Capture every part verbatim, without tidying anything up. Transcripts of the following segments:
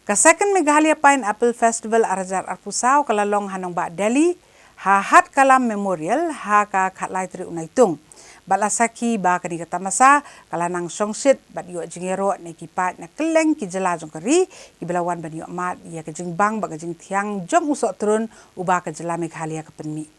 Ka Second Meghalaya Pineapple Festival ar hajar arphew saw ka la long ha nongbah Delhi, ha Hat Kalam Memorial, ha ka khatlai tarik u Naitung. Bad la sakhi ba kane ka tamasa ka la nang shongshit bad ïoh jingïaroh na ki paid na kylleng ki jylla jong ka ri, kiba la wan ban ïoh mad ïa ka jingbang bad ka jingthiang jong u sohtrun uba ka jylla Meghalaya ka pynmih.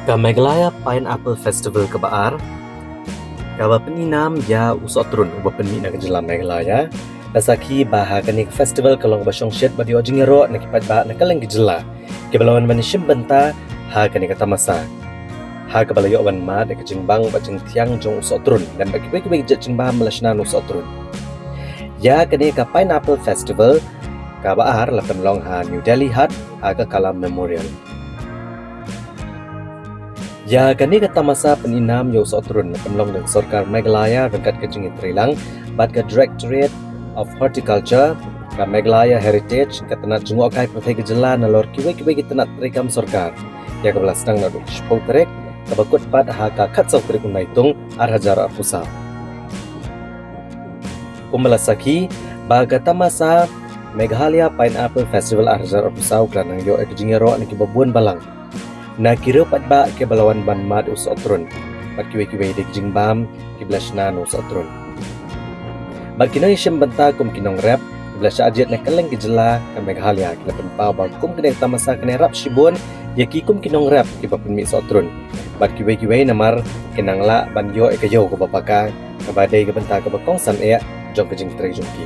Ka Meghalaya Pineapple Festival kaba ar, kaba pyni nam ïa u sohtrun uba pynmih na ka jylla Meghalaya, la sakhi ba ha kane ka festival ka long kaba shongshit bad ïoh jingïaroh na ki paidbah na kylleng ki jylla, kiba la wan ban shim bynta ha kane ka tamasa, ha kaba la ïoh ban mad ïa ka jingbang bad jingthiang jong u sohtrun, lem bad kiwei kiwei ki jait jingbam ba la shna na u sohtrun. Ïa kane ka Pineapple Festival kaba ar la pynlong ha New Delhi Hat, ha ka Kalam Memorial. Ïa kane ka tamasa pyni nam ïa u sohtrun la pynlong da ka sorkar Meghalaya ryngkat ka jingïatreilang bad ka Directorate of Horticulture, ka Meghalaya Heritage, ka tnat jngohkai pyrthei ka jylla, nalor kiwei kiwei ki tnat treikam sorkar. Ïa kaba la sdang naduh ka shiphew tarik, kaba kut pat ha ka khatsaw tarik u Naitung ar hajar arphew saw. Kumba la sakhi ba ka tamasa Meghalaya Pineapple Festival ar hajar arphew saw ka la nang ïoh ïa ka jingïaroh na kiba bun balang, na ki riew paidbah kiba la wan ban mad u sohtrun, bad kiwei kiwei de ki jingbam kiba la shna na u sohtrun. Bad ki nongïashim bynta kum ki nongrep kiba la shah jied na kylleng ki jylla ka Meghalaya ki la pynpaw ba kum kane ka tamasa kane rap shibun ïa ki kum ki nongrep kiba pynmih sohtrun, bad kiwei kiwei namar ki nang lah ban ïoh ïa ka ïew kaba paka, kaba dei ka bynta kaba kongsan eh jong ka jingtrei jong ki.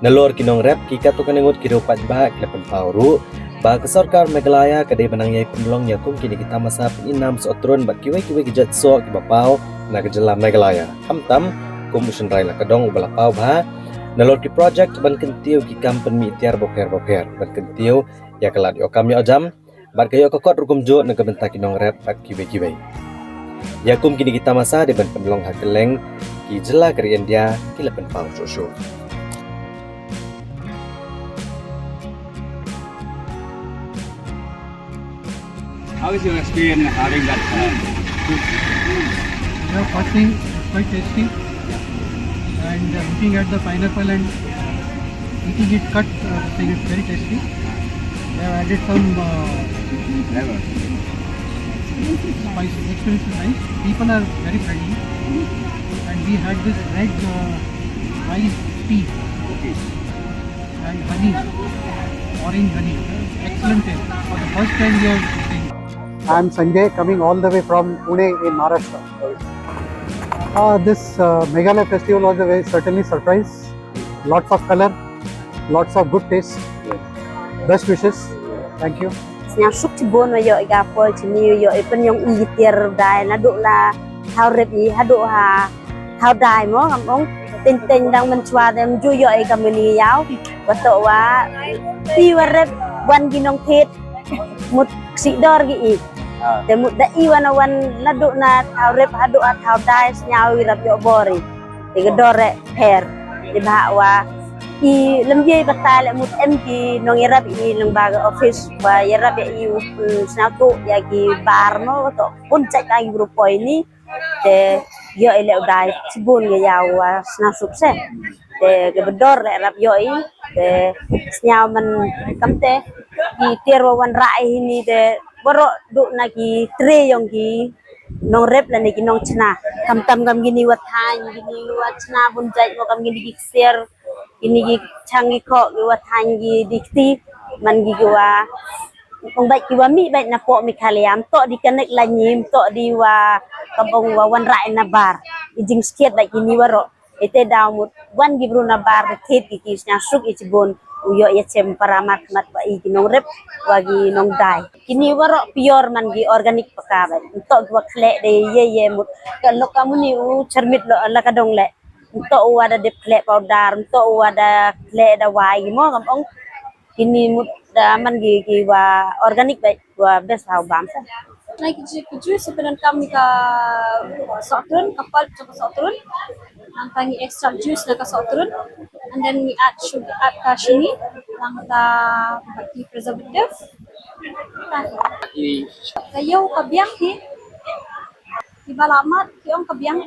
Nalor ki nongrep ki katto katne ngut ki riew paidbah ki la pynpaw ruh ba ka sorkar Meghalaya ka dei ban nang ïai pynlong ïa kum kine ki tamasa pyni nam sohtrun bad kiwei kiwei ki jait soh kiba paw na ka jylla Meghalaya. Khamtam kum u shynrai Lakadong uba la paw bha, nalor ki projek ban kyntiew ki kam pynmih tiar bapher bapher, ban kyntiew ïa ka lad ïoh kam ïoh jam, bad ka ïoh ka kot ruh kumjuh na ka bynta ki nongrep bad kiwei kiwei. Ïa kum kine ki tamasa dei ban pynlong ha kylleng ki jylla ka ri India, ki la pynpaw shuh shuh. How is your experience having that, uh, fruit? Yeah, first thing, it's quite tasty. And, uh, looking at the pineapple and eating it cut, uh, thing is very tasty. They have added some, uh, flavor. Spice. Experience is nice. People are very friendly. And we had this red, uh, rice tea. Okay. And honey, orange honey. Excellent taste. For the first time we are tasting. I'm Sanjay, coming all the way from Pune in Maharashtra. Uh, this, uh, Meghalaya festival was a very certainly surprise. Lots of color, lots of good taste. Best wishes. Thank you. Sñiawsuk chibun wa yoh i ka poi chini yoh i pynyong i tiar dai na duk la thaw rep i haduk ha thaw dai mo kam ong. Teng teng dang mynchwa dem ju yoh i ka mini yaw. Wa toh wa ti wa rep wan ki nongthied mut ksih dor ki i. Ah. Te mut da i wan wan na duk na thaw rep haduk ha thaw dai sñiaw i rap yoh bor i. Te ka dor re pher. Te bha wa i lem ye batai le mut em ki nong yarap i lyngba ka office wa yarap ya i u, mm, sñiawthuh ya ki bar mo wa toh bun jait ka ki bru poi ni. Te yoh i le u dai chibun ka yaw wa sñiawsuk se. Te ka ba dor re rap yoh i te sñiaw man kam te ki tiar wa wan rah i hini te waroh duk na ki tre yong ki nongrep lane ki nongchna. Khamtam kam kini wa thaiñ, kini wa chna bun jait mo kam kini ki ksiar, kini ki chang ki khoh, ki wa thaiñ ki di kti, man ki ki wa ong bait ki wa mih bait na poh Meghalaya, ym toh di connect la ñi, ym toh di wa kam ong wa wan rah na bar. I jingskhiat bait kini waroh. Ite daw mut wan ki bru na bar ka thied ki ki sñiawsuk i chibun u yoh ya chem para mar khmat wa i ki nongrep wa ki nongdai. Kini waroh pior man ki organic paka bait. Ntok ki wa khleh de ye ye mut ka lok ka muni u chermit lo la ka dong le. Ntok u wa da dep khleh powder, ntok u wa da khleh da wai ki mo kam ong. Kini mut da man ki ki wa organic bait wa best hau bam sa. Nai ki ju-, ki juice pyndonkam ïa ka sohtrun, ka pulp jong ka sohtrun. Nangta ngi extract juice na ka sohtrun. And then ngi add sugar, add ka shini. Nangta ki preservative. Ka ïew ka biang hi. Kiba la mad ki ong ka biang.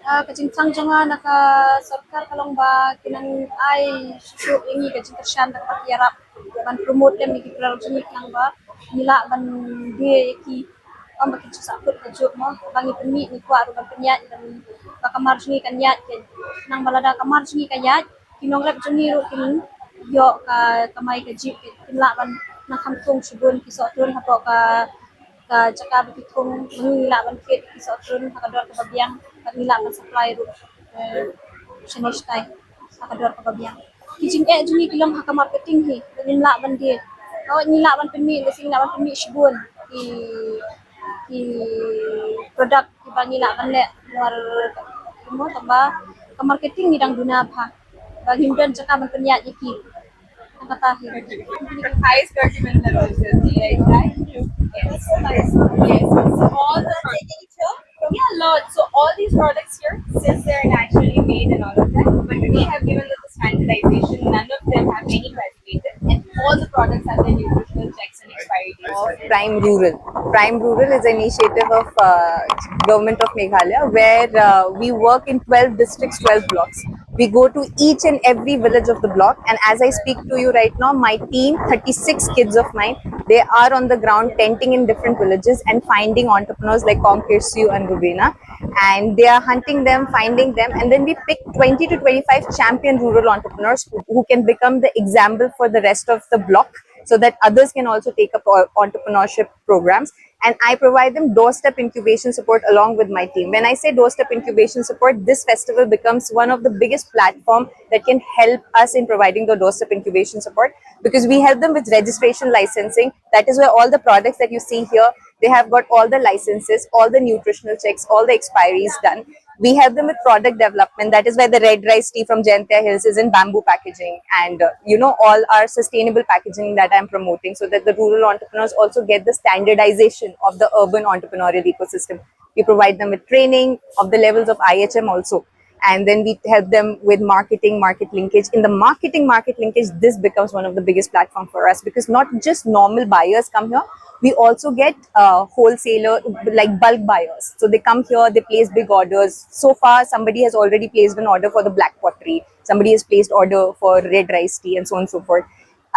Ah, ka jingthrang jong nga na ka sorkar ka long ba kin nang ai shuh shuh ïa ngi ka jingkyrshan da kaba ïarap ban promote lem ïa ki product jong ngi khnang ba ngi lah ban die ïa ki. Ym ba kin shu sahkut kajuh mo, ba ngi pynmih ngi kwah ruh ban pynïaid ban ba ka mar jong ngi kan ïaid, khnang ba lada ka mar jong ngi ka ïaid, ki nongrep jong ngi ruh kin ïoh ka kamai kajih, kin lah ban nang kham thung shibun ki sohtrun hapoh ka ka jaka ba ki thung, ba ngi lah ban thied ki sohtrun ha ka dor kaba biang, ba ngi lah ban supply ruh, eh, shane shatai ha ka dor kaba biang. Ki jingeh jong ngi ki long ha ka marketing hi, ba ngim lah ban die. Hooid ngi lah ban pynmih, lehse ngi lah ban pynmih shibun ki, ki product kiba ngi lah ban leh, namar kumno, tangba ka marketing ngi dang duna bha. Ba ngim don jaka ban pynïaid ïa ki. Kata hi. The highest recommended also. Yes. Yes. So all the, yeah, a lot. So all these products here, since they're naturally made and all of that, but we have given them the standardization. None of them have any preservative, and all the products have their nutritional checks and expiry dates. Of Prime Rural. Prime Rural is an initiative of, uh, Government of Meghalaya, where, uh, we work in twelve districts, twelve blocks. We go to each and every village of the block, and as I speak to you right now, my team, thirty-six kids of mine, they are on the ground tenting in different villages and finding entrepreneurs like Kong Kirsiu and Rubina, and they are hunting them, finding them, and then we pick twenty to twenty-five champion rural entrepreneurs who, who can become the example for the rest of the block, so that others can also take up, uh, entrepreneurship programs. And I provide them doorstep incubation support along with my team. When I say doorstep incubation support, this festival becomes one of the biggest platform that can help us in providing the doorstep incubation support, because we help them with registration, licensing. That is where all the products that you see here, they have got all the licenses, all the nutritional checks, all the expiries done. We help them with product development. That is why the red rice tea from Jaintia Hills is in bamboo packaging, and, uh, you know, all our sustainable packaging that I'm promoting, so that the rural entrepreneurs also get the standardization of the urban entrepreneurial ecosystem. We provide them with training of the levels of I H M also, and then we help them with marketing, market linkage. In the marketing, market linkage, this becomes one of the biggest platform for us, because not just normal buyers come here, we also get, uh, wholesaler, like, bulk buyers. So they come here, they place big orders. So far, somebody has already placed an order for the black pottery. Somebody has placed order for red rice tea and so on and so forth.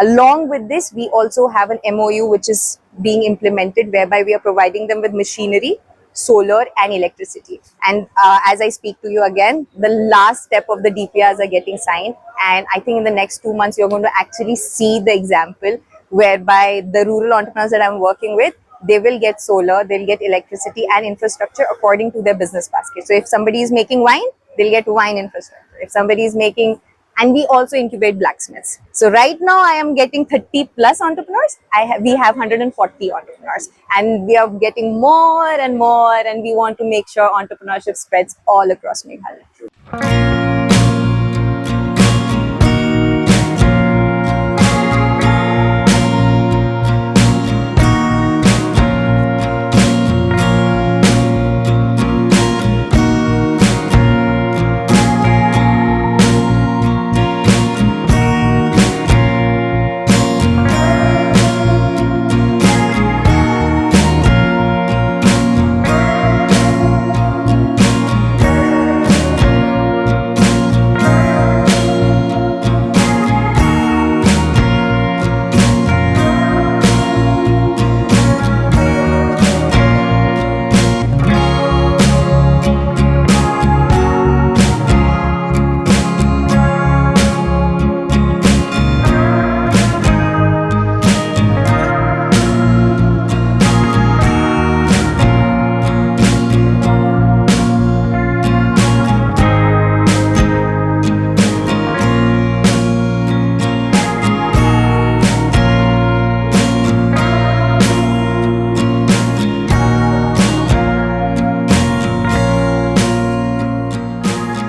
Along with this, we also have an M O U which is being implemented, whereby we are providing them with machinery, solar and electricity. And, uh, as I speak to you again, the last step of the D P Rs are getting signed. And I think in the next two months, you're going to actually see the example whereby the rural entrepreneurs that I'm working with, they will get solar, they'll get electricity and infrastructure according to their business basket. So if somebody is making wine, they'll get wine infrastructure. If somebody is making, and we also incubate blacksmiths. So right now I am getting thirty plus entrepreneurs. I ha-, we have hundred and forty entrepreneurs, and we are getting more and more, and we want to make sure entrepreneurship spreads all across Meghalaya.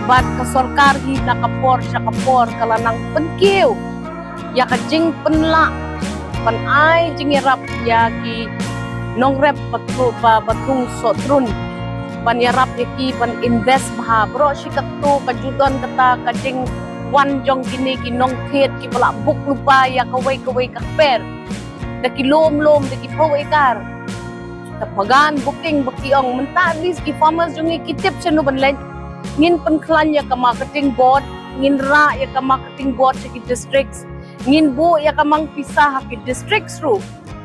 Bad ka sorkar hi na ka por sha ka por ka la nang pynkiew ïa ka jingpynlah ban ai jingïarap ïa ki nongrep ba thung ba, ba thung Sohtrun, ban ïarap ïa ki ban invest bha. Baroh shi katto ka ju don kata ka jingwan jong kine ki nongthied kiba la book lypa ïa kawei kawei ka kper da ki lum lum, da ki phew ekar. Ka bagan booking ba ki ong mynta, at least ki farmers jong ngi ki tip shano ban leit. Ngin pynkhlaiñ ïa ka marketing board, ngin rah ïa ka marketing board sha ki districts, ngin buh ïa ka mang pisa ha ki districts ruh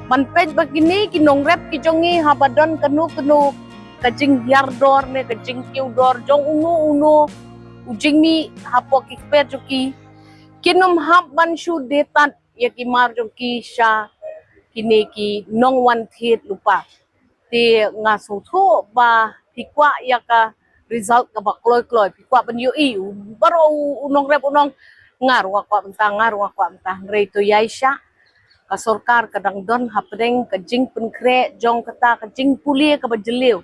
ban peit ba kine ki nongrep ki jong ngi, haba don kano kano ka jinghiar dor ne ka jingkiew dor jong uno uno u jingmih hapoh ki kper jong ki, kin ym hap ban shu die tad ïa ki mar jong ki sha kine ki nongwan thied lypa. Te nga sngewthuh ba phi kwah ïa ka result kaba kloi kloi, phi kwah ban ïohi. Baroh u, u nongrep u ong, nga ruh nga kwah mynta, nga ruh nga kwah mynta. Hynrei to ïaishah, ka sorkar ka dang don hapdeng ka jingpynkhreh jong kata ka jingpule kaba jylliew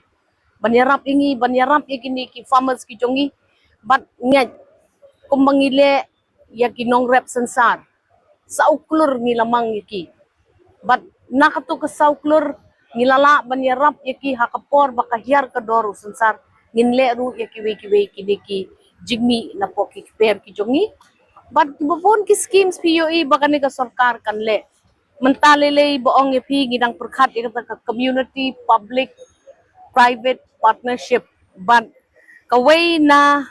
ban ïarap ïa ngi, ban ïarap ïa kine ki farmers ki jong ngi. Bad ngeit kumba ngi leh ïa ki nongrep synsar, saw klur ngi la mang ïa ki. Bad na kato ka saw klur ngi la lah ban ïarap ïa ki ha ka por ba ka hiar ka dor u synsar. Ngin leh ruh ïa kiwei kiwei kine ki jingmih napoh ki kper ki jong ngi. Bad kiba bun ki schemes phi ïohi ba kane ka sorkar kan leh. Mynta lei lei ba ong ïa phi, ngi dang pyrkhat ïa kata ka community public private partnership bad kawei na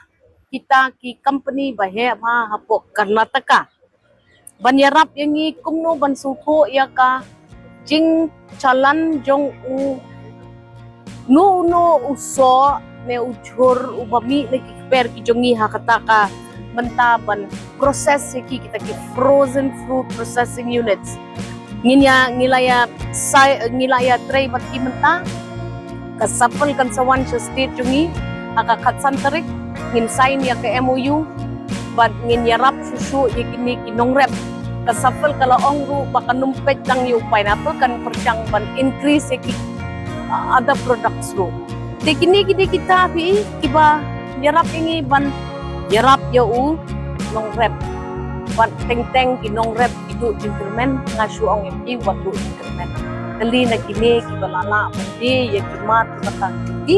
kita ki company ba heh bha hapoh Karnataka ban ïarap ïa ngi kumno ban sngewthuh ïa ka jingchalan jong u no no u soh ne u jhur uba mih na ki kper ki jong ngi ha kata ka bynta ban process ïa ki, kita ki frozen fruit processing units. Ngin ïa, ngi la ïa sai, ngi la ïa trei bad ki mynta. Ka shuffle kan sa wan sha state jong ngi ha ka khatsan tarik, ngin sign ïa ka M O U bad ngin ïarap shuh shuh ïa kine ki nongrep. Ka shuffle ka la ong ruh ba kan ym peit tang ïa u pineapple, kan pyrshang ban increase ïa ki, uh, other products ruh. Te kine ki dei kita phi kiba ïarap ïa ngi ban ïarap ïa u nongrep. Bad teng teng ki nongrep ki duh jingkyrmen, nga shu ong ïa phi wat duh jingkyrmen. Kali na kine kiba la lah ban die ïa ki mat kiba tang ki,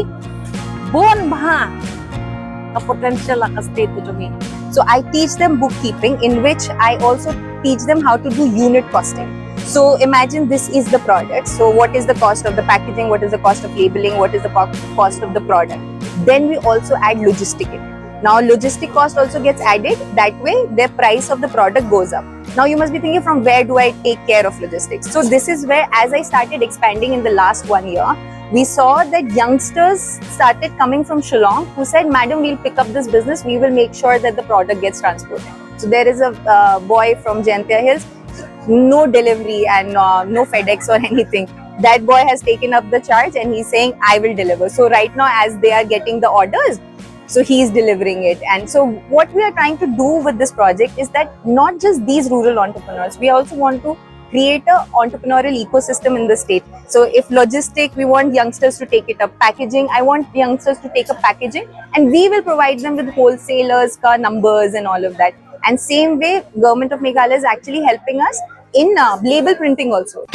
bun bha ka potential ha ka state ka jong ngi. So I teach them bookkeeping, in which I also teach them how to do unit costing. So imagine this is the product. So what is the cost of the packaging? What is the cost of labeling? What is the co- cost of the product? Then we also add logistic in. Now logistic cost also gets added. That way, their price of the product goes up. Now you must be thinking, from where do I take care of logistics? So this is where, as I started expanding in the last one year, we saw that youngsters started coming from Shillong who said, "Madam, we'll pick up this business. We will make sure that the product gets transported." So there is a uh, boy from Jaintia Hills, no delivery and uh, no FedEx or anything. That boy has taken up the charge and he's saying, "I will deliver." So right now, as they are getting the orders, so he's delivering it. And so what we are trying to do with this project is that not just these rural entrepreneurs, we also want to create a entrepreneurial ecosystem in the state. So if logistic, we want youngsters to take it up. Packaging, I want youngsters to take up packaging, and we will provide them with wholesalers ka numbers and all of that. And same way, Government of Meghalaya is actually helping us in uh, label printing also.